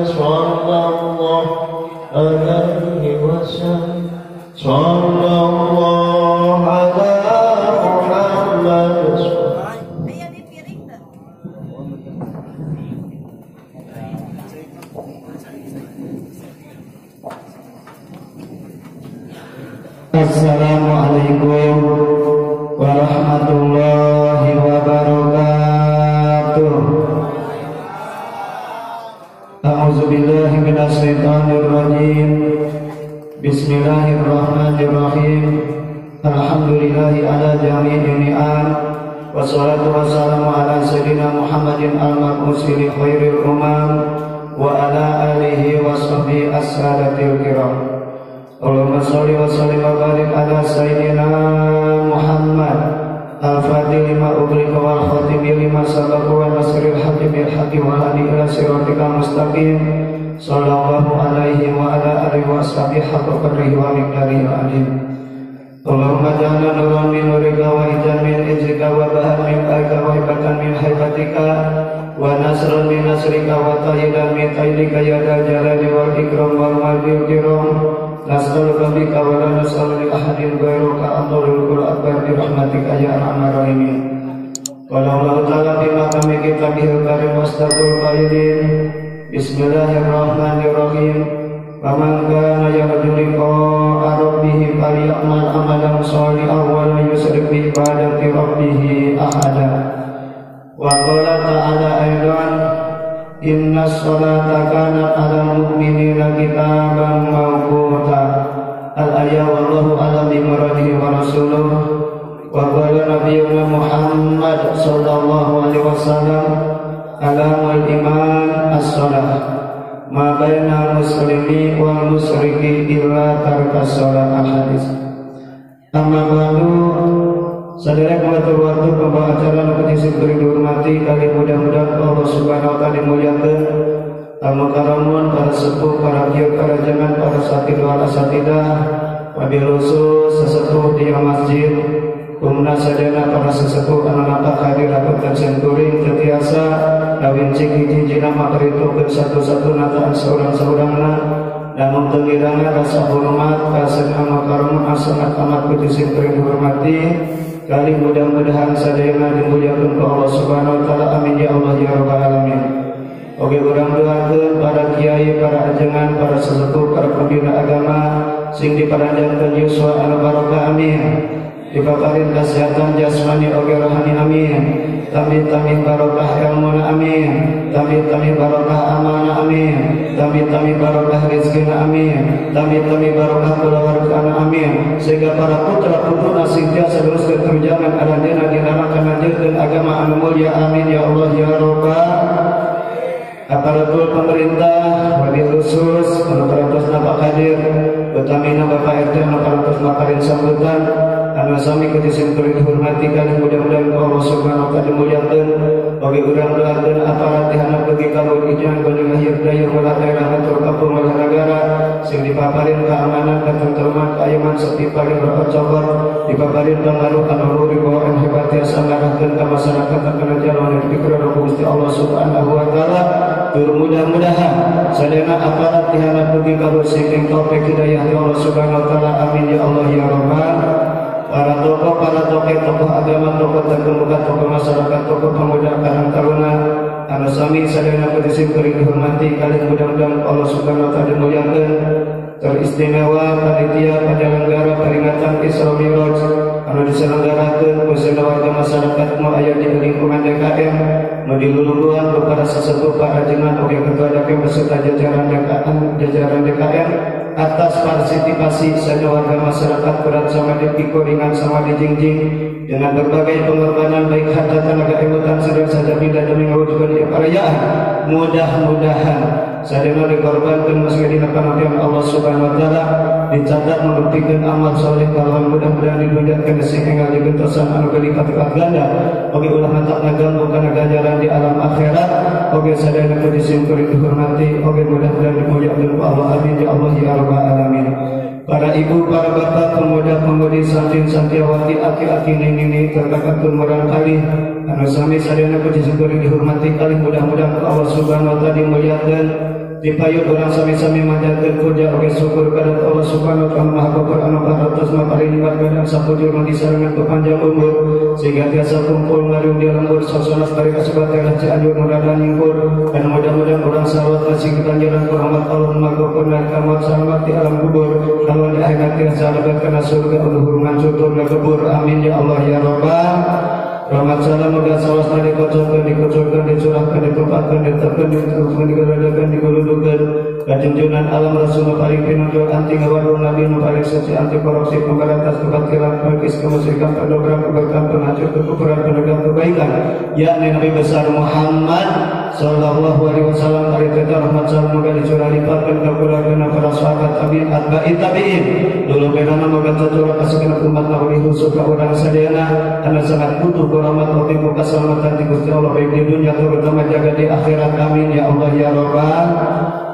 sallallahu alaihi wasallam. Sallallahu ala Muhammad. Assalamualaikum warahmatullahi wabarakatuh. A'udzubillahi minasyaitonirrajim. Bismillahirrahmanirrahim. Alhamdulillahi ala jami'in ni'am. Wassalatu wassalamu ala sayyidina Muhammadin al-mab'usi li khairil umam wa ala alihi wa sahbihi as-sadatil kiram. Allahumma sholli wa sallim wa barik ala sayyidina Muhammad al-fatih lima ughliqa wal khatimi lima sabaqa wa nasril haqqi bil haqqi wa hadi ila siratikal mustaqim. Sallallahu alaihi wa ala alihi wa ashabihi haqqa qadrihi wa miqdarihi al-azim. Allahumma ja'alna nuran min nurika wa ijan min ijrika wa bahan min baika wa hibatan min haibatika wa nasran min nasrika wa tayyidan min tayyidika ya dzal jalali wal ikram wal majidil kiram. Nas'aluka bika wa la nas'alu li ahadin ghairuka afdhalul akbar bi rahmatika ya arhamar rahimin. Wa la ta'ala bima kami kitabihil karim wasdaqul qailin. Bismillahirrahmanirrahim. Wa man kana yarju liqa'a rabbih falyamal amalan shalihan wa la yusyrik bi ibadati rabbih ahada. Wa qala ta'ala aidan inna sholata kanat 'alal mu'minina kitaban mawquta. Al-ayat wallahu a'lam bi muradihi wa rasuluh. Wa qala nabiyyuna Muhammad sallallahu alaihi wasallam alamul iman as-shalah ma bainal muslimi wal musyriki illa tarkas shalah. Al-hadis. Amma ba'du. Saudara pengatur waktu pembawa acara nu kuring dihormati kali mudah-mudahan Allah Subhanahu wa taala dimuliakeun. Tamu karamun para sepuh, para kiai, para jangan, para satid wal asatidah, wabil khusus sesepuh di masjid, kumna sadayana para sesepuh anu nampak hadir hapunten simkuring teu tiasa kawincik hiji-hijina makaritukeun satu-satu nataan saurang-saurangna. Namun tenggirangan rasa hormat ka sadaya karamun sangat amat kudu simkuring dihormati. Kali mudah-mudahan sadayana dimuliakeun ku Allah Subhanahu wa taala. Amin ya Allah ya rabbal alamin. Oke, urang doakeun para kiai, para ajengan, para sesepuh, para pembina agama sing diparanjangkeun yuswa anu barokah amin. Dipaparin kesehatan jasmani oge rohani amin. Tami-tami barokah ilmuna amin. Tami-tami barokah amalna amin. Tami-tami barokah rezekina amin. Tami-tami barokah kulawargana amin. Sehingga para putra putruna sing tiasa teruskeun perjuangan aranjeunna dina rangka agama anu mulia amin ya Allah ya rabbal. Aparatur pemerintah wabil khusus anu parantos napak hadir utamina Bapak RT anu parantos maparin sambutan anu sami kudu simkuring dihormati kali mudah-mudahan Allah Subhanahu wa taala dimuliakeun. Oge urang doakeun aparat dihandap bagi kaluhur ijan gunung akhir dayeuh wala daerah hatur kampung wala nagara sing dipaparin keamanan ketentraman keayoman sepi paling rokok cokor dipaparin pengaruh anu luhur bawaan hebat tiasa ngarahkeun ka masyarakat kana jalan dipikeun ku Gusti Allah Subhanahu wa taala. Tur mudah-mudahan sadayana aparat dihandap bagi kaluhur sing taufik hidayah ya Allah Subhanahu wa taala amin ya Allah ya rabbal. Para tokoh, para tokoh, tokoh agama, tokoh terkemuka, tokoh masyarakat, tokoh pemuda, karang taruna, anu sami sadayana kudu simkuring dihormati kali mudah-mudahan Allah Subhanahu wa taala dimuliakeun. Teristimewa panitia penyelenggara peringatan Isra Mi'raj anu diselenggarakeun khususna warga masyarakat nu aya di lingkungan DKM nu diluluan ku para sesepuh, para ajengan, oge ketua DKM beserta jajaran DKM atas partisipasi sadaya warga masyarakat berat sama dipikul ringan sama dijingjing dengan berbagai pengorbanan baik harta tenaga emutan sedang saja pindah demi mewujudkan perayaan. Mudah-mudahan sadaya dikorbankan meski dina panantian Allah Subhanahu wa taala dicatat membuktikan amal soleh kalawan mudah-mudahan dimuliakeun sehingga digentosan anu kalipat-lipat ganda oge ulah matak ngaganggu kana ganjaran di alam akhirat. Oge sadaya kudu simkuring dihormati oge mudah-mudahan dimuliakeun ku Allah amin ya Allah ya rabbal alamin. Para ibu, para bapak, pemuda-pemudi, santri-santriwati, aki-aki, nini-nini, kakak murang kali anu sami sadayana kudu simkuring dihormati kali mudah-mudahan Allah Subhanahu wa taala dimuliakeun. Dipayun urang sami-sami manjatkeun puja oge syukur ka Allah Subhanahu wa taala Maha Ghafur anu parantos maparin nikmat gadang sapujur nu disarengan ku panjang umur sehingga tiasa kumpul ngariung di lembur sosonas bari kasobat Cianjur mudah-mudahan nyingkur dan mudah-mudahan urang salawat masih ketanjaran ku rahmat Allah Maha Ghafur dan kamat selamat di alam kubur kalau di akhirat tiasa lebat kana surga luhur mancutur ngegebur amin ya Allah ya Rabbal. Rahmat salam mudah salawasna dikocorkan, dikucurkan, dicurahkan, ditumpahkan, ditekan, diteruskan, digeradakan, digelundungkan kajunjunan alam Rasulullah paling pinunjul anti ngawarung nabi paling suci anti korupsi pemberantas kebatilan pelukis kemusyrikan pendobrak keberkahan penghancur kekufuran penegak kebaikan yakni Nabi besar Muhammad sallallahu alaihi wasallam kali kita rahmat salam moga dicurah limpahkan ka keluargana para sahabat tabi'in atba'i tabi'in dulu benana moga tercurah ka umat nabi khusus ka urang sadayana karena sangat butuh rahmat Allah keselamatan di Gusti Allah baik di dunia terutama jaga di akhirat amin ya Allah ya Rabbal.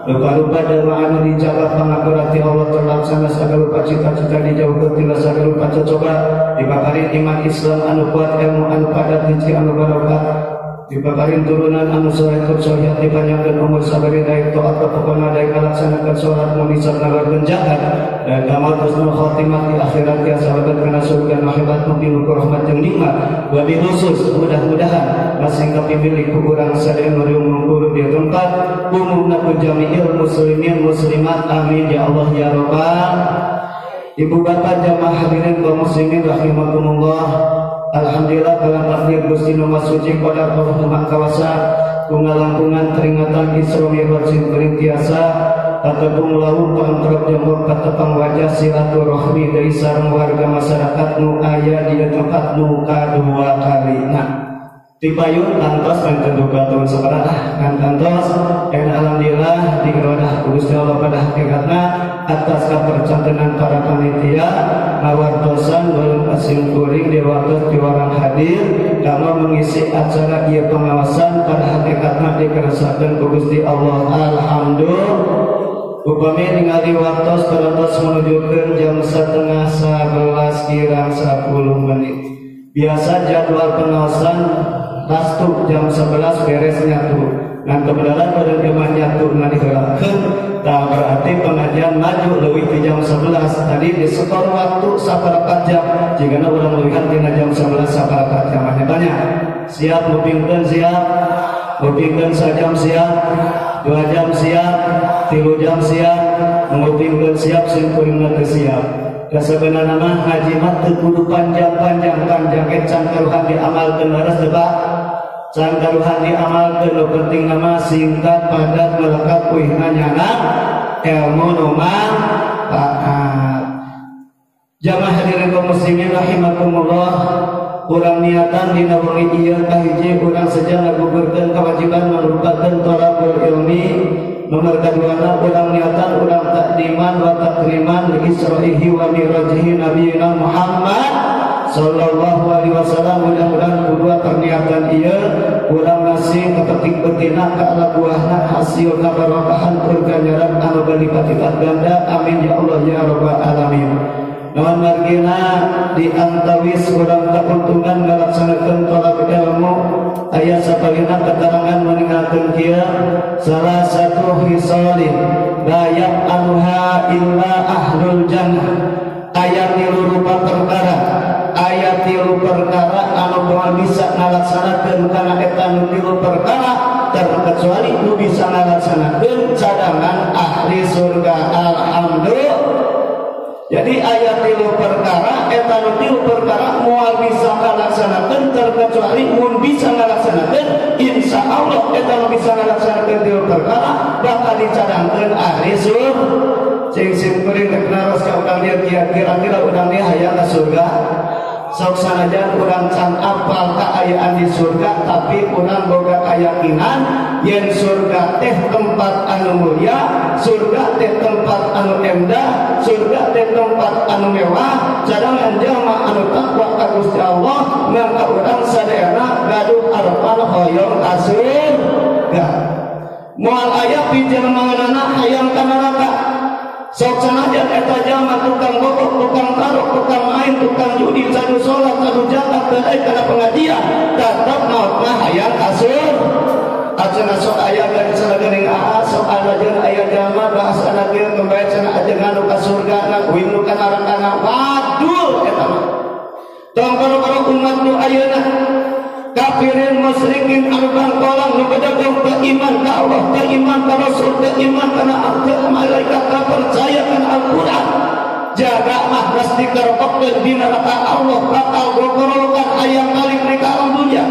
Lupa-lupa doa anu dijawab pangapura ti Allah terlaksana sagala rupa cita-cita dijauhkeun tina sagala rupa cocoba dibakarin iman Islam anu kuat ilmu anu padat rezeki anu barokah dibakarin turunan anu soleh soleh dipanjangkeun umur sabari daek taat ka pokona daek ngalaksanakeun salat mun nawarkeun jahat dan kamal husnul khotimah di akhirat tiasa lebet kana surga nu hebat nu rahmat jeung nikmat wabil khusus mudah-mudahan masing kapimilih ku urang sadaya nu riung di tempat umumna ku jami'il muslimin muslimat amin ya Allah ya Rabbal. Ibu bapak jamaah hadirin kaum muslimin rahimakumullah. Alhamdulillah dalam takdir Gusti Nu Maha Suci qadar Allah Nu Maha Kawasa kungalangkungan peringatan Isra Mi'raj sing tiasa katepung lauk pantrok jemur katepang wajah silaturahmi dari sareng warga masyarakat nu aya di tempat nu kadua kalina. Dipayun kantos panten duka tahun sabaraha kan kantos dan alhamdulillah digerodah Gusti Allah pada hakikatna atas kapercantenan para panitia ngawartosan belum asim kuring dewatos diwarang hadir kanggo mengisi acara ieu pengawasan pada hakikatna dikeresakeun ku Gusti Allah alhamdulillah. Upami ningali waktos parantos menunjukkan jam 10:30 kurang 10 menit. Biasa jadwal pengawasan pastu jam 11 beres nyatu. Nah kebenaran pada jemaah nyatu nah digerakkeun, tah berarti pengajian maju leuwih di jam 11. Tadi di setor waktu saparapat jam, jigana urang leuwihan tina jam 11 saparapat jam. Banyak. Siap ngupingkeun siap, ngupingkeun sajam siap, 2 jam siap, 3 jam siap, ngupingkeun siap sing kuringna teu siap. Da sebenarna mah ngaji mah teu kudu panjang-panjang, panjang ge can karuhan diamalkeun leres teu Pak? Can karuhan diamalkeun nu penting mah singkat padat melekat uihna nyana ilmu nu manfaat. Jamaah hadirin kaum muslimin rahimakumullah, urang niatan dina wengi ieu kahiji urang seja ngagugurkeun kewajiban mangrupatkeun thalabul ilmi. Nomor kaduana urang niatan urang takdiman wa takriman li isra'ihi wa mirajihi nabiyina Muhammad sallallahu alaihi wasallam. Mudah-mudahan kedua perniatan ieu urang masih kepetik betina ka ala buahna hasil kabarokahan tur ganjaran anu berlipat-lipat ganda amin ya Allah ya rabbal alamin. Naon margina di antawis urang kauntungan ngalaksanakeun thalab ilmu aya sapalihna keterangan meninggalkeun kieu salah satu hisalin la ya'aluha illa ahlul jannah. Aya tilu rupa perkara, aya tilu perkara anu moal bisa ngalaksanakeun kana eta nu tilu perkara terkecuali nu bisa ngalaksanakeun cadangan ahli surga. Alhamdulillah. Jadi ayat tilu perkara eta nu tilu perkara moal bisa ngalaksanakeun terkecuali mun bisa ngalaksanakeun insya Allah eta nu bisa ngalaksanakeun tilu perkara bakal dicadangkeun ahli surga. Cing sim kuring rek naros ka urang dieu kira-kira urang dieu hayang ka surga. Sok sanajan urang can apal kaayaan di surga tapi urang boga keyakinan yen surga teh tempat anu mulia, surga teh tempat anu endah, surga teh tempat anu mewah, cadangan jalma anu takwa ka Gusti Allah mangka urang sadayana gaduh arepan hoyong ka surga. Moal aya pijelmaanana hayang ka neraka. Sok sanajan eta jalma tukang bobok, tukang tarok, tukang main, tukang judi, cadu salat, cadu zakat, teu kana pengajian, tetep maotna hayang ka surga. Acan sok aya garis geuning aa sok aya jeung Kafirin musyrikin anu bangkolang nu bedegong teu iman ka Allah, teu iman ka Rasul, teu iman kana malaikat, teu percaya kana Al-Qur'an. Jaga mah geus dikerpokkeun di neraka Allah bakal gogorokan hayang balik ka alam dunya.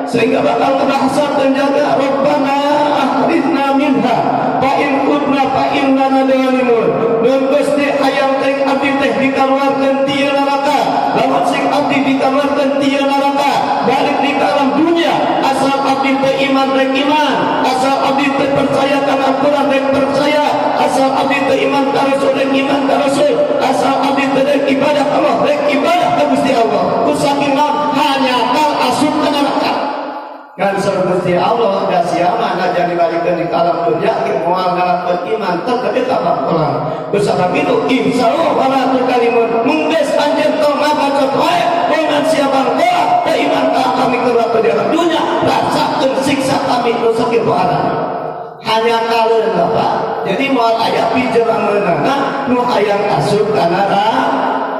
Sehingga bakal kebahasaan jaga Rabbana akhrijna minha fa in udna fa inna ladzalimun. Nun Gusti hayang teh abdi teh dikaluarkeun ti neraka. Lamun sing abdi dikaluarkeun ti neraka balik di alam dunia, asal abdi teh iman rek iman, asal abdi teh percaya kana Al-Qur'an rek percaya, asal abdi teh iman ka Rasul rek iman ka Rasul, asal abdi teh rek ibadah Allah rek ibadah ka Gusti Allah. Ku saking hanya kal asup ka neraka. Kan Gusti Allah da siapa na jadi balikeun di alam dunia moal ngalakukeun iman teu gede ka bangkolang. Ku sabab itu insyaallah wala tukalimun mungges anjeun tong ngabacot wae dengan siapa bangkolang teu iman ka kami keur waktu di alam dunia rasakeun siksa kami nu sakitu arana. Hanya kaleun Bapak. Jadi moal aya pijerang meunangna nu hayang asup ka neraka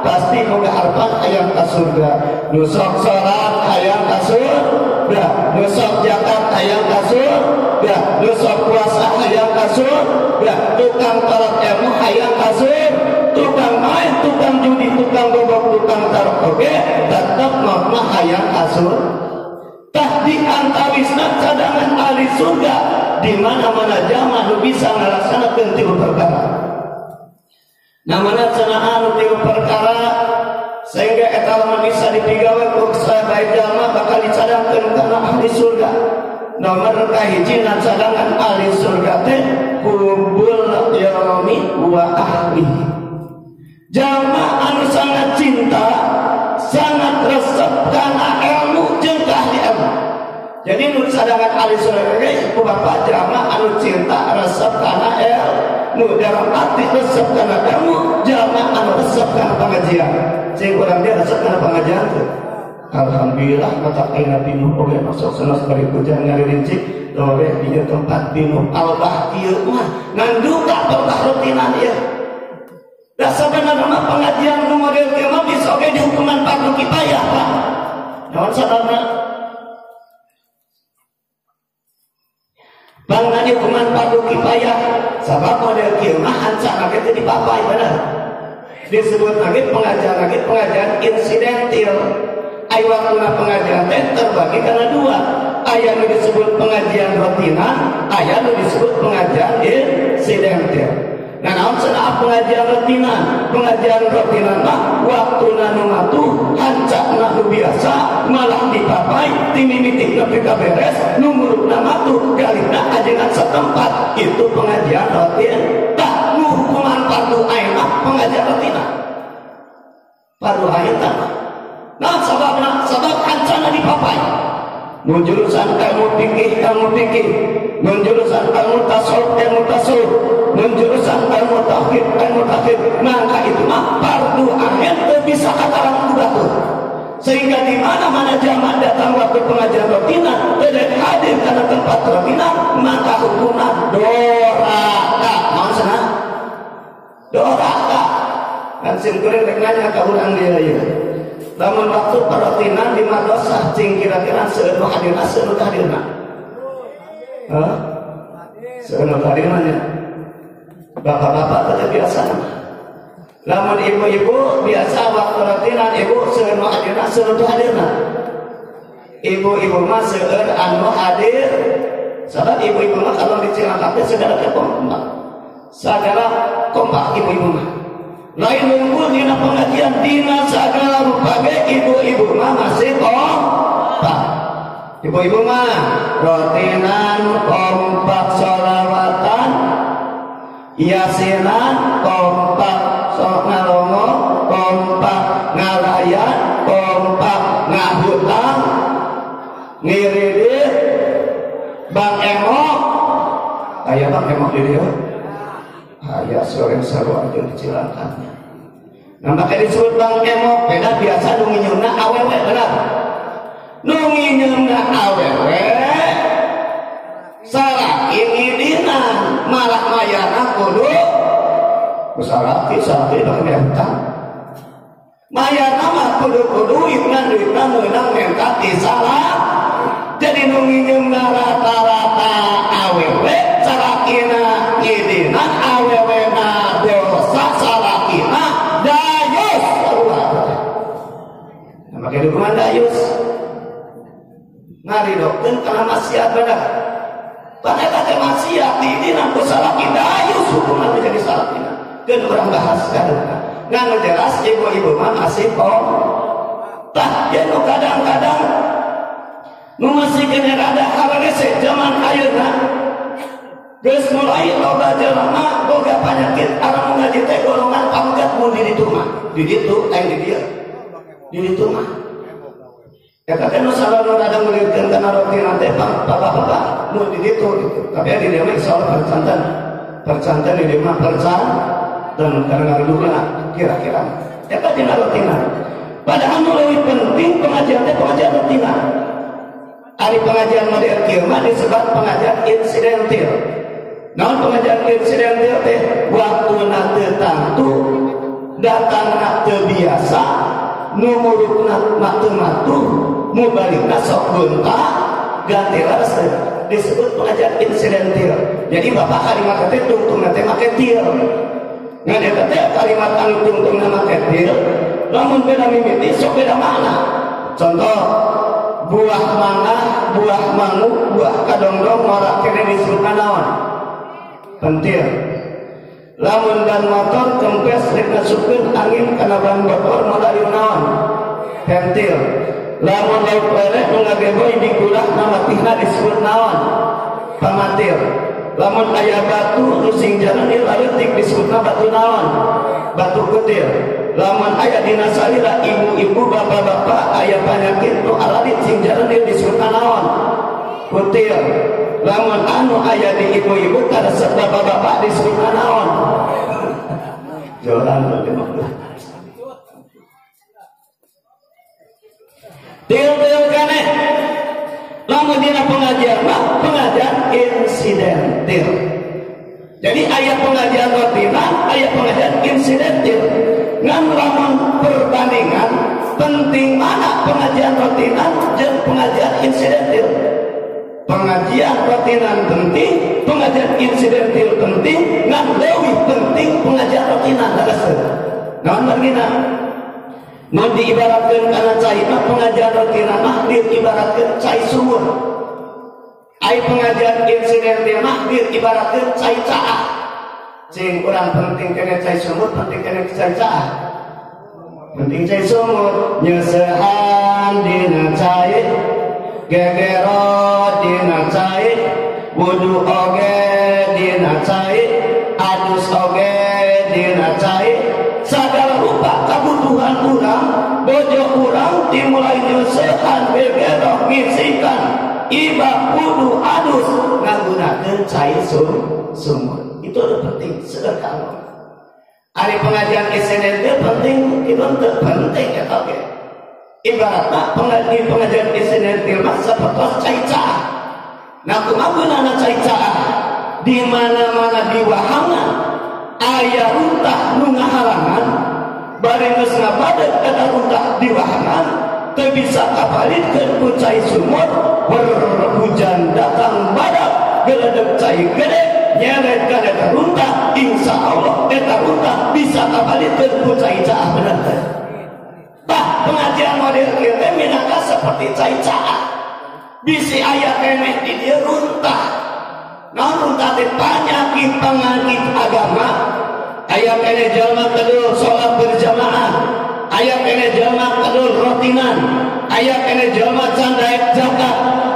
pasti boga harapan hayang ka surga. Nu sok salat hayang ka surga, nu sok zakat hayang ka surga, nu sok puasa hayang ka surga, tukang talak ilmu hayang ka surga, tukang main, tukang judi, tukang bobok, tukang tarok oge tetep mah hayang ka surga. Tah di antawisna cadangan ahli surga di mana-mana jamaah nu bisa ngalaksanakeun tilu perkara. Namana cenah anu tilu perkara sehingga eta lamun bisa dipigawe ku sabae jalma bakal dicadangkeun kana ahli surga. Nomor kahiji cadangan ahli surga teh hubbul yaumi wa ahlihi. Jalma anu sangat cinta, sangat resep kana ilmu jeung ka ahli ilmu. Jadi nu cadangan ahli surga ge ku bapak jalma anu cinta resep kana ilmu, dalam arti resep kana ilmu, jalma anu resep kana pengajian. Cing urang dia resep kana pengajian teh. Alhamdulillah mata aina pinuh oge masuk sanes bari hujan ngarincik lore di tempat pinuh albah kieu mah ngan duka betah rutinan ieu. Da sabenerna mah pengajian nu model kieu mah bisa oge dihukuman fardu kifayah Pak. Naon sababna? Bangna dihukuman fardu kifayah sabab model kieu mah hancana ge teu dipapai bener. Disebut lagi pengajian insidentil. Ai waktuna pengajian teh terbagi karena dua. Aya nu disebut pengajian rutinan, aya nu disebut pengajian insidentil. Nah, naon cenah pengajian rutinan? Pengajian rutinan mah waktuna nu ngatuh, hancana nu biasa, malah dipapai, timimiti nepi ka beres, nu murukna matuh, galihna ajengan setempat. Itu pengajian rutin. Tah nu hukuman fardu ain mah pengajian rutinan. Fardu ain tah. Nah, sababna sabab hancana dipapai. Mun jurusan ilmu fikih, ilmu fikih, mun jurusan ilmu tasawuf, ilmu tasawuf, mun jurusan ilmu tauhid, ilmu tauhid, maka itu mah fardu ain teu bisa kataran ku batur. Sehingga di mana-mana jamaah datang waktu pengajian rutinan tidak hadir karena tempat rutinan, maka hukumna doraka. Naon cenah? Doraka. Kan sim kuring rek nanya ka urang dieu ieu. Lamun waktu perrutinan di madrasah cing kira-kira seueur nu hadirna seueur nu hadirna. Hah? Seueur nu hadirna nya. Bapak-bapak teh biasa. Lamun ibu-ibu biasa waktu rutinan ibu seueur nu hadirna seueur nu hadirna. Ibu-ibu mah seueur anu hadir. Sabab ibu-ibu mah kalau di Cilangkap teh segala kompak. Segala kompak ibu-ibu mah. Lain unggul dina pengajian dina segala rupa ge ibu-ibu mah masih kompak. Ibu-ibu mah rutinan kompak sholawatan, yasinan kompak sok ngalongo, kompak ngalayan, kompak ngahutang, ngiridir, bang emok. Aya bang emok di dieu. Aya sore sarua jeung di Cilangkapnya. Nah, maka disebut bang emok beda biasa nu nginyeumna awewe benar. Nu nginyeumna awewe salaki ngidinan malah mayana kudu ku salaki salaki bang hutang. Mayana mah kudu-kudu duitna duitna meunang menta ti salah. Jadi nu nginjeumna rata-rata awewe salakina ngidinan awewena dosa salakina dayus. Nah, make hukuman dayus. Ngaridokeun kana maksiat bener. Pan eta teh maksiat diidinan ku salaki dayus hukuman menjadi salakina. Keun urang bahas kadeuh. Ngan jelas ibu-ibu mah masih pom. Tah ye nu kadang-kadang nu masih kena rada hararese zaman ayeuna geus mulai loba jelema boga panyakit arang ngaji teh golongan pangkat mun di ditu mah. Di ditu lain di dieu. Di ditu mah. Eta teh nu salalu rada ngulirkeun kana rotina teh bapak-bapak mun di ditu gitu. Tapi di dieu mah insyaallah percanten. Percanten di dieu mah percanten karena ngaridukna kira-kira. Eta dina rotina. Padahal nu leuwih penting pengajian teh pengajian rotina. Ari pengajian model kieu mah disebut pengajian insidentil. Naon pengajian insidentil teh waktuna teu tangtu, datangna teu biasa, nu murukna mah teu matuh, nu balikna sok gonta ganti leres disebut pengajian insidentil. Jadi bapak kalimat teh tungtungna teh make til. Ngan eta teh kalimat anu tungtungna make til, lamun beda mimiti sok beda makna. Contoh buah mangga, buah mangu, buah kadongdong ngora kene disebutna naon? Pentil. Lamun ban motor kempes rek ngasupkeun angin kana ban motor modal naon? Pentil. Lamun lauk lele nu ngageboy digulah namatihna disebut naon? Pamatil. Lamun aya batu nu sing jalan ieu leutik disebutna batu naon? Batu kutil. Lamun aya dina salira ibu-ibu bapak-bapak aya penyakit nu aralit sing jalan ieu disebutna naon? Kutil. Lamun anu aya di ibu-ibu karesep bapak-bapak disebutna naon? Joran til-til keneh. Lamun dina pengajian mah pengajian insidentil. Jadi ayat pengajian rotinan, ayat pengajian insidentil. Ngan lamun perbandingan penting mana pengajian rotinan jeung pengajian insidentil? Pengajian rotinan penting, pengajian insidentil penting, ngan leuwih penting pengajian rotinan leres. Naon margina? Mun diibaratkeun kana cai mah pengajian rotinan mah diibaratkeun cai sumur. Ai pengajian insidentil mah diibaratkeun cai caah. Cing urang penting kene cai sumur, penting kene cai caah. Penting cai sumur, nyeusehan dina cai, gegero dina cai, wudu oge dina cai, adus oge dina cai. Sagala rupa kabutuhan urang, bojo urang dimulai nyeusehan, gegero, ngisikan, ibak, wudu, adus ngagunakeun cai sumur. Itu udah penting sedekah. Ari pengajian insidentil penting, itu penting ya oke. Ibaratna pengajian insidentil mah sapertos cai caah. Nah kumaha gunana cai caah? Di mana-mana di wahangan aya runtah nu ngahalangan, bari geus ngabadeut eta runtah di wahangan teu bisa kapalikeun ku cai sumur, hujan datang badak geledeg cai gede nyeret kana eta runtah, insya Allah eta runtah bisa kapalikeun ku cai caah. Bener teh? Tah pengajian model kieu teh minangka seperti cai caah. Bisi aya keneh di dieu runtah. Naon runtah teh panyakit pangangkit agama. Aya keneh jalma kedul salat berjamaah, aya keneh jalma kedul rotinan, aya keneh jalma can daek zakat,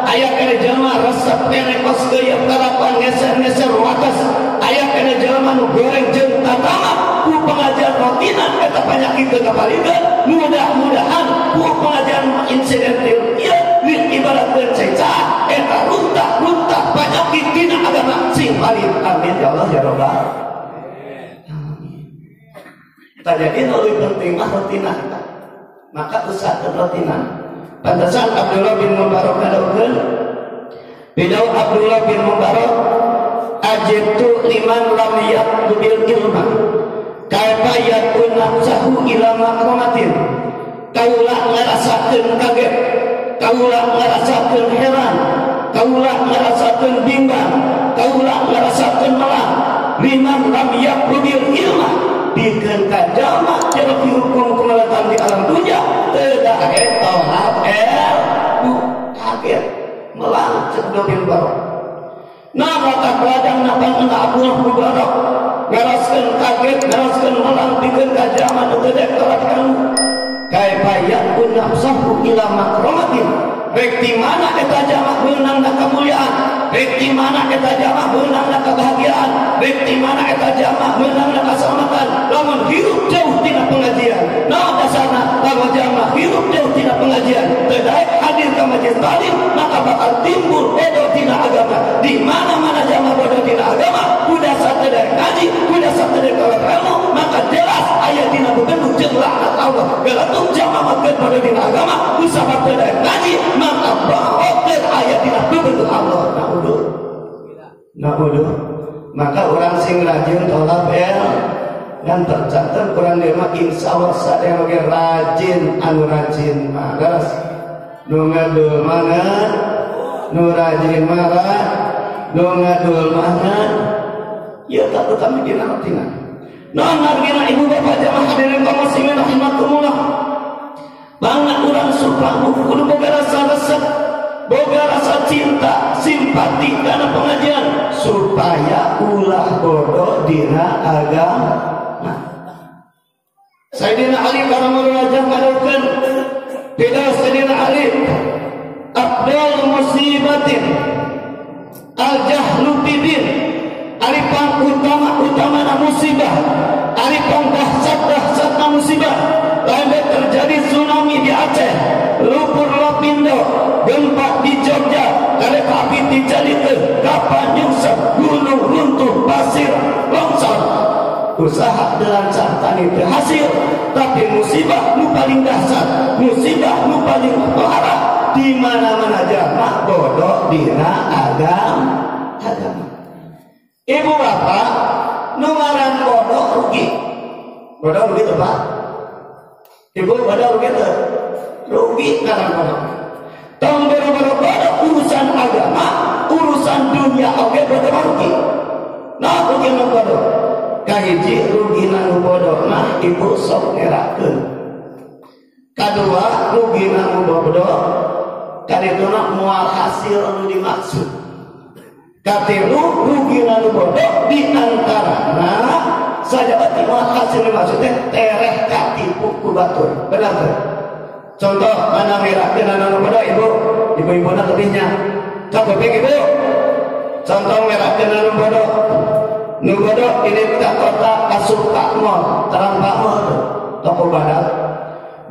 aya keneh jalma resep keneh kos geuyeub kalakuan ngeser-ngeser wates, aya keneh jalma nu goreng jeung tatama ku pengajian rotinan eta penyakit teu kapalikeun. Mudah-mudahan ku pengajian insidentil ieu diibaratkeun cai caah eta runtah-runtah penyakit dina agama sing paling. Amin ya Allah ya Rabbal alamin. Jadi lebih penting mah rotinan, maka usahakeun rotinan. Pantesan Abdullah bin Mubarak ngadawkeun, bidau Abdullah bin Mubarak ajibtu liman lam yaqbil ilma kaifa yakun nafsahu ila makramatin. Kaula ngarasakeun kaget, kaula ngarasakeun heran Melang cek Abdullah bin Mubarak. Nah maka ladang napan Abdullah bin Mubarak ngaraskeun kaget, ngaraskeun melang pikeun ka jalma nu gede tolak ilmu. Kaifa yakun nafsahu ila makromatin. Rek di mana eta jalma beunangna kemuliaan, rek di mana eta jalma beunangna kebahagiaan, rek di mana eta jalma beunangna keselamatan. Lamun hirup jauh tina pengajian, naon dasarna lamun jalma hirup jauh tina pengajian, teu daek hadir ka majelis taklim, maka bakal timbul bodoh tina agama. Di mana-mana jalma bodoh tina agama, ku dasar teu daek ngaji, ku dasar teu daek tolak ilmu, maka jelas aya dina bebendu jeung laknat Allah. Galatung jalma makeun bodoh tina agama, ku sabab teu daek ngaji, maka baoter ayat dina bebendu Allah. Nauduh. Nauduh. Maka orang sing rajin tolak ilmu dan tercatat kurang dia mah insya Allah sadaya oge rajin anu rajin mah leres nu ngadul mana nu rajin marah nu ngadul mana ieu tak utami dina tina naon margina ibu bapak jamaah hadirin kaum muslimin rahimakumullah. Banget urang supaya kudu boga rasa resep, boga rasa cinta, simpati kana pengajian supaya ulah bodoh dina agama. Sayyidina Ali karamallahu wajhah ngadaukeun beda Sayyidina Ali abdul musibatin al jahlu bidin, ari pang utama-utamana musibah, ari pang dahsyat-dahsyatna musibah. Lain terjadi tsunami di Aceh, lumpur Lapindo, gempa di Jogja, kereta api di Jalite, kapal nyungsep, gunung runtuh, pasir longsor. Usaha dilancar tani berhasil, tapi musibah nu paling dahsyat, musibah nu paling parah di mana-mana jalma bodoh dina agama. Ibu bapak nu ngaran bodoh rugi. Bodoh rugi tuh Pak. Ibu bodoh rugi tuh. Rugi ngaran bodoh. Tong boro-boro bodoh urusan agama, urusan dunia oge bodoh rugi. Nah rugi nu bodoh. Kahiji rugi nu bodoh mah ibu sok ngerakeun. Kadua rugi nu bodoh kadituna moal hasil anu dimaksud. Katilu rugi nu bodoh di antarana sajabati moal hasil dimaksud teh tereh katipu ku batur. Benar teh? Contoh mana ngerakeun anu bodoh ibu, ibu-ibuna lebihnya. Kapepek ibu. Contoh ngerakeun anu bodoh. Nu bodoh ini ka kota asup ka mall, terang ka mall toko badak.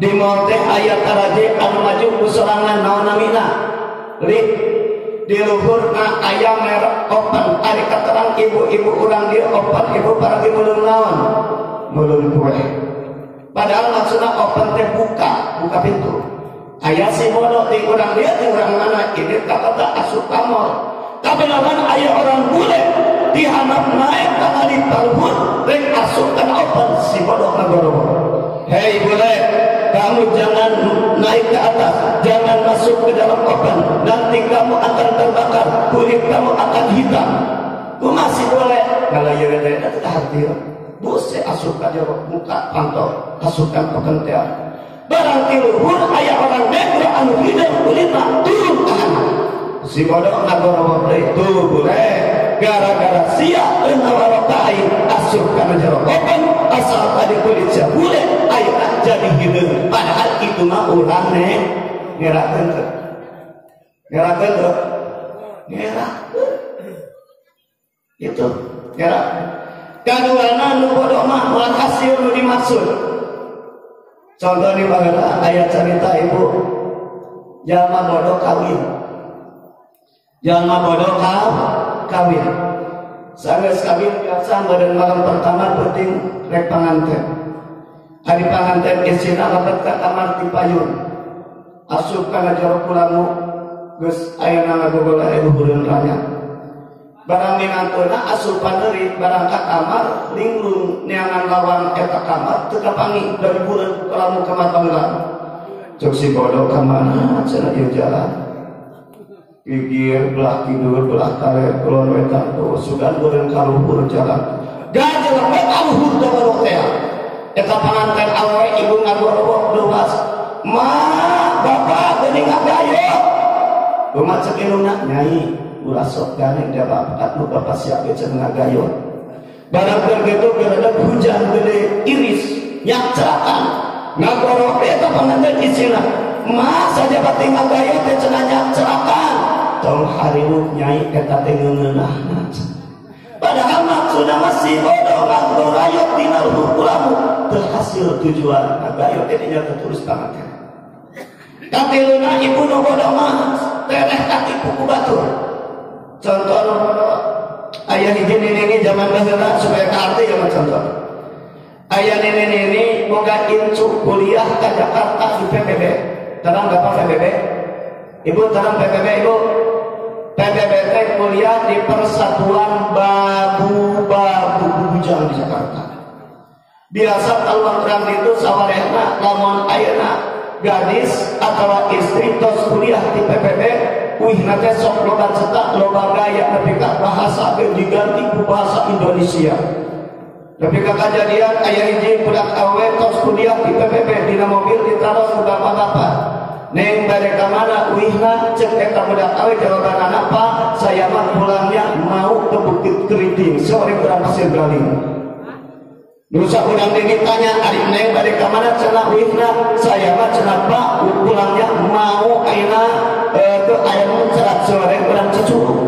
Di mall teh aya taraje anu maju ku sorangan naon namina? Lik di luhurna aya merek open, ari katerang ibu-ibu urang dieu open, ibu paragi meulung naon? Meulung kue. Padahal maksudna open teh buka, buka pintu. Aya si bodoh di urang dieu di urang mana ini ka kota asup ka mall. Kabenaran aya orang bule dihanap naik ka alif taluhur rek asup kana open si bodoh ngagorowo. Hei bule, kamu jangan naik ke atas, jangan masuk ke dalam oven, nanti kamu akan terbakar, kulit kamu akan hitam. Ku masih boleh kalau ieu teh eta hati. Buse asup ka jero muka pantau, asupkan oven teh. Barang ti luhur aya orang negro anu hideung kulitna turun ka handap. Si bodoh ngagorowo deui tuh bule, gara-gara sia eunawarok ka aing asup kana jero oven, asal tadi kulit sia bule ayeuna jadi hideung. Padahal itu mah urang ngerakeun teu. Ngerakeun teu. Ngerakeun. Itu ngerakeun. Kaduana nu bodoh mah moal hasil nu dimaksud. Contoh di baheula aya carita ibu jalma bodoh kawin. Jalma bodoh kawin. Sanggeus kawin biasa badan malam pertama penting rek panganten. Ari panganten isina lebet ka kamar ti payun. Asup kana jero kulamu geus ayeuna ngagogola luhureun ranya. Barang minantuna asupan deui barang ka kamar linglung neangan lawang eta kamar teu kapangi dari bulan kulamu kamar panggelan. Cek si bodoh ka mana cenah ieu jalan. Gigir belah tidur belah kaler kulon wetan tuh sugan beureun ka luhur jalan. Gajah we ka luhur teh bodoh teh. Eta panganten awewe ibu ngagorowok luas. Ma, bapak geuning ngagayeuh. Kumaha cek indungna nyai ulah sok gandeng dia bapak atuh bapak siap ge cenah ngagayot. Barang keur kitu geredeg hujan gede iris nyakcrakan ngagorok eta panganten isina. Masa jabat ngagayot teh cenah nyakcrakan. Tong hariwuh nyai eta teh ngeunahna. Padahal maksudna masih bodoh ngagorayot dina luhur kulamu terhasil tujuan ngagayot teh nya terus banget. Katiluna ibu nu bodoh mah tereh katipu ku batur. Contoh nu bodoh aya hiji nini zaman baheula supaya kaarti ya mah contoh. Aya nini boga incu kuliah ka Jakarta di PPB. Terang bapak PPB? Ibu terang PPB ibu? PPB kuliah di Persatuan Babu-Babu Bujang di Jakarta. Biasa kalau orang itu sawarehna lamun ayeuna gadis atau istri tos kuliah di PPB, wih nate sok loba cetak loba gaya nepi ka bahasa ge diganti ku bahasa Indonesia. Nepi ka kajadian aya hiji budak awe tos kuliah di PPB dina mobil ditaros ku bapak-bapak. Neng bade ka mana wihna cek eta budak awe jawabanana apa? Saya mah pulangnya mau ke Bukit Keriting, sore urang Pasir Galing. Nusa urang deui tanya ari neng bade ka mana cenah wihna? Saya mah cenah Pak pulangnya mau ayeuna ke aya muncrat sore urang Cicurug.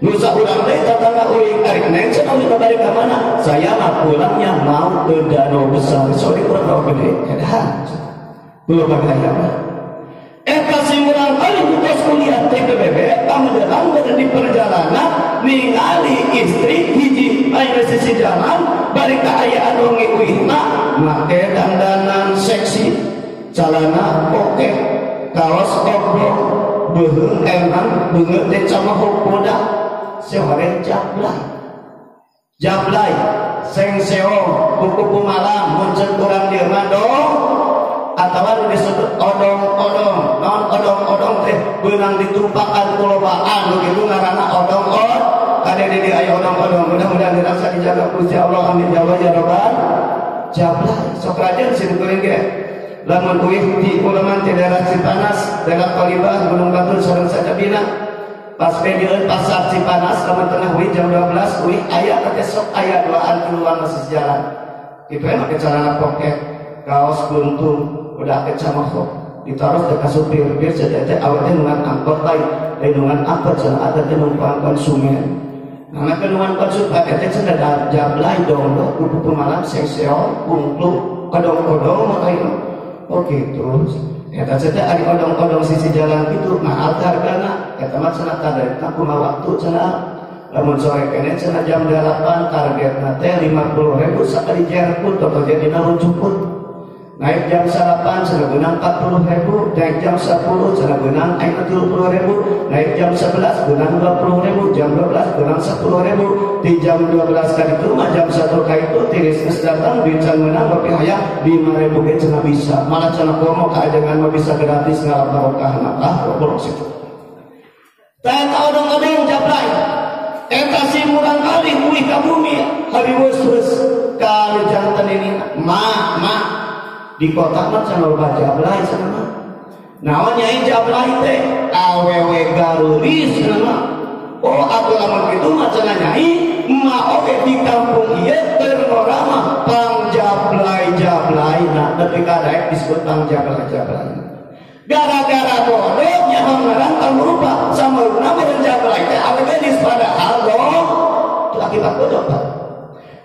Nusa urang deui tatangga uing ari neng cenah wihna bade ka mana? Saya mah pulangnya mau ke Danau Besar, sore urang Rawa Gede. Edan. Belum bagaya mah. Eta si murang kali tos kuliah TPBB pamedelang bade di perjalanan ningali istri hiji aya sisi jalan bari kaayaan wengi uihna make dandanan seksi calana oke kaos oblong beuheung emang beungeut teh camahok bodak sehore jablay jablay sengseong kuku malam muncul urang dieu mah dong atawa disebut odong-odong. Naon odong-odong teh beunang ditumpakan ku lobaan nu kitu ngaranna odong-odong. Kade di aya odong-odong mudah-mudahan dirasa dijaga ku Gusti Allah amin ya Allah ya Rabbal jablay sok rajin simkuring ge lamun uih di uleman di daerah Cipanas daerah Kolibah Gunung Batur sareng sajabina pas pedieu pasar Cipanas lamun tengah uih jam 12 uih aya teh sok aya duaan tiluan masih jalan kitu we make celana poket kaos buntung udah kecamahok ditaruh ke supir biar jadi teh awet teh nungan angkot lain nungan angkot cenah ada teh numpang konsumen nah make nungan konsumen teh cenah jablay dong kudu malam sengseong kungklung kodong-kodong maka itu oh gitu eta teh ari odong-odong sisi jalan gitu mahal hargana eta mah cenah targetna kumaha waktu cenah lamun sore keneh cenah jam 8 targetna teh 50.000 sakali jerput atau jadina rucuput naik jam 8 cenah beunang 40.000, naik jam 10 cenah beunang 30.000, naik jam 11 beunang 20.000, jam 12 beunang 10.000, di jam 12 ka ditu mah jam 1 ka itu tiris geus datang duit can meunang tapi hayang 5.000 ge cenah bisa. Malah cenah komo kaajengan mah bisa gratis ngalap barokahna. Ah, goblok situ. Teh odong-odong jablay. Eta si murang kali uih ka bumi hariweus ka jantan ini ma ma di kota mah cenah loba jablay cenah mah. Naon nyai jablay teh? Awewe garulis cenah mah. Oh atuh lamun kitu mah cenah nyai emak oge di kampung ieu keur ngora mah pang jablay-jablay na nepi ka daek disebut pang jablay-jablay. Gara-gara bodoh nyaho ngaran tong rupa sameurna meureun jablay teh awewe gadis padahal dong itu akibat bodoh Pak.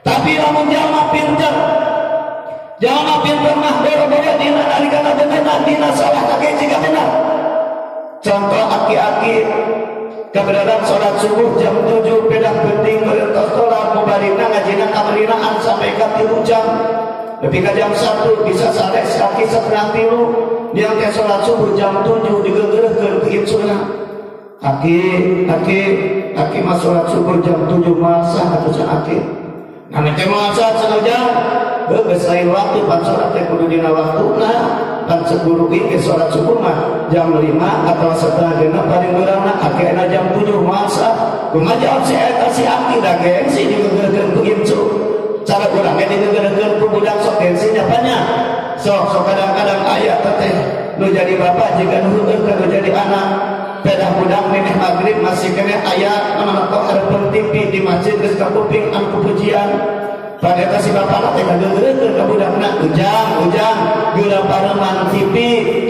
Tapi lamun jalma pinter jalma pinter mah boro-boro dina nalikana bener dina salah kage jiga bener. Contoh aki-aki kebenaran sholat subuh jam 7 pedah penting meureun tos sholat mubarina ngajina kamarinaan sampai ka 3 jam. Lebih ke jam 1 bisa sare aki setengah tilu dia teh sholat subuh jam 7 digegereuhkeun ku incuna. Aki aki aki mah sholat subuh jam 7 masa atuh cenah aki. Nah teh masa cenah jam geus lain waktu pan sholat teh kudu dina waktuna pan sepuluh ieu sholat subuh mah jam 5 atau setengah genep paling beurangna akhirna jam 7 masa kumaha jawab si eta si aki da gengsi digegereuhkeun ku incu. Cara urang ge digegereuhkeun ku budak sok gengsi nya banyak. Sok sok kadang-kadang aya teteh nu jadi bapak jiga nu heueuh ka nu jadi anak. Pedah budak neneh maghrib masih keneh aya anu hareupeun TV di masjid geus kapuping anu pujian. Pada eta si bapana teh ngageureutkeun ka budakna, ujang geura pareman TV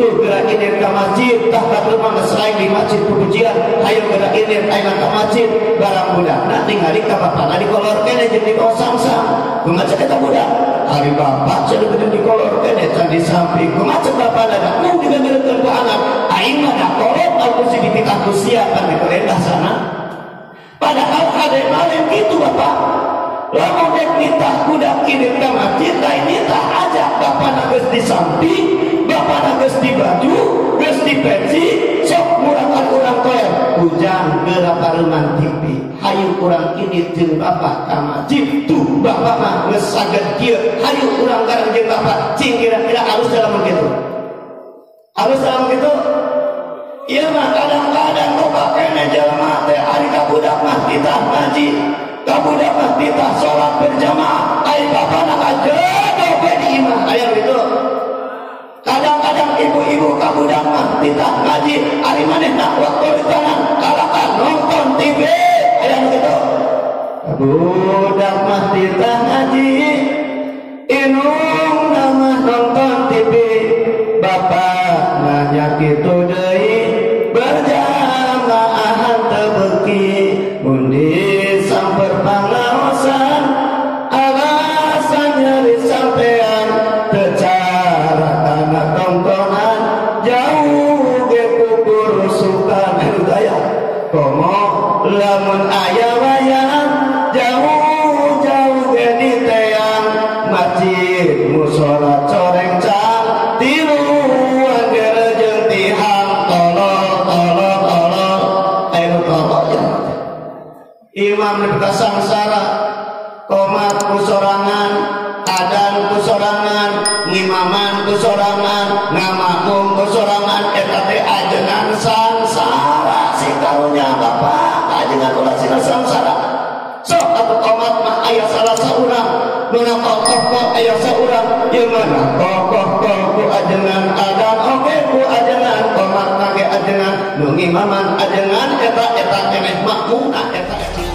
tuh geura indit ka masjid tah katurman geus lain di masjid pujian hayu geura indit ayeuna ka masjid barang budakna ningali ka bapana dikolor keneh jeung dikosangsang. Kumaha cek eta budak? Ari bapak cenah geuning dikolor keneh can di samping. Kumaha cek bapana da nu digeureutkeun ku anak aing mah da kolot aku si dititah ku sia pan kitu bahasana. Padahal kade mah kitu bapak. Lamun dek nitah budak indit ka masjid lain nitah aja bapana geus di samping, bapana geus di baju, geus di peci, sok murakan urang toer. Ujang geura pareman TV, hayu urang indit jeung bapak ka masjid. Tuh bapak mah geus saged kieu, hayu urang bareng jeung bapak. Cing kira-kira alus dalam kitu. Alus dalam kitu? Ieu mah kadang-kadang loba keneh jelema teh ari ka budak mah titah ngaji. Kabudak mah titah sholat berjamaah, ai bapana kajodoh we di imah aya gitu. Kadang-kadang ibu-ibu kabudak mah titah ngaji, ari manehna waktu di tanah kalakan nonton TV aya gitu. Kabudak mah titah ngaji, inungna mah nonton TV, bapak nanya kitu deui berjamaah teu beuki mun samper pangaosan alasan nyari sampean tecara kana tontonan jauh ge kukurusukan gaya komo lamun aya wayang jauh-jauh ge diteang masjid musala corengcang tiluan gerejeung tihang tolol tolol tolol ayo tolol ya. Imam nepi sangsara, komat ku sorangan, adan ku sorangan, ngimaman ku sorangan, ngamakmum ku sorangan, eta teh ajengan sangsara si karunya bapak, ajengan ulah sina sangsara. Sok atuh komat mah aya salah saurang, nu kokoh aya saurang, ieu mah kokoh ku ajengan adan oge ku ajengan komat mah ge ajengan, nu ngimaman ajengan eta eta keneh makmumna eta eta.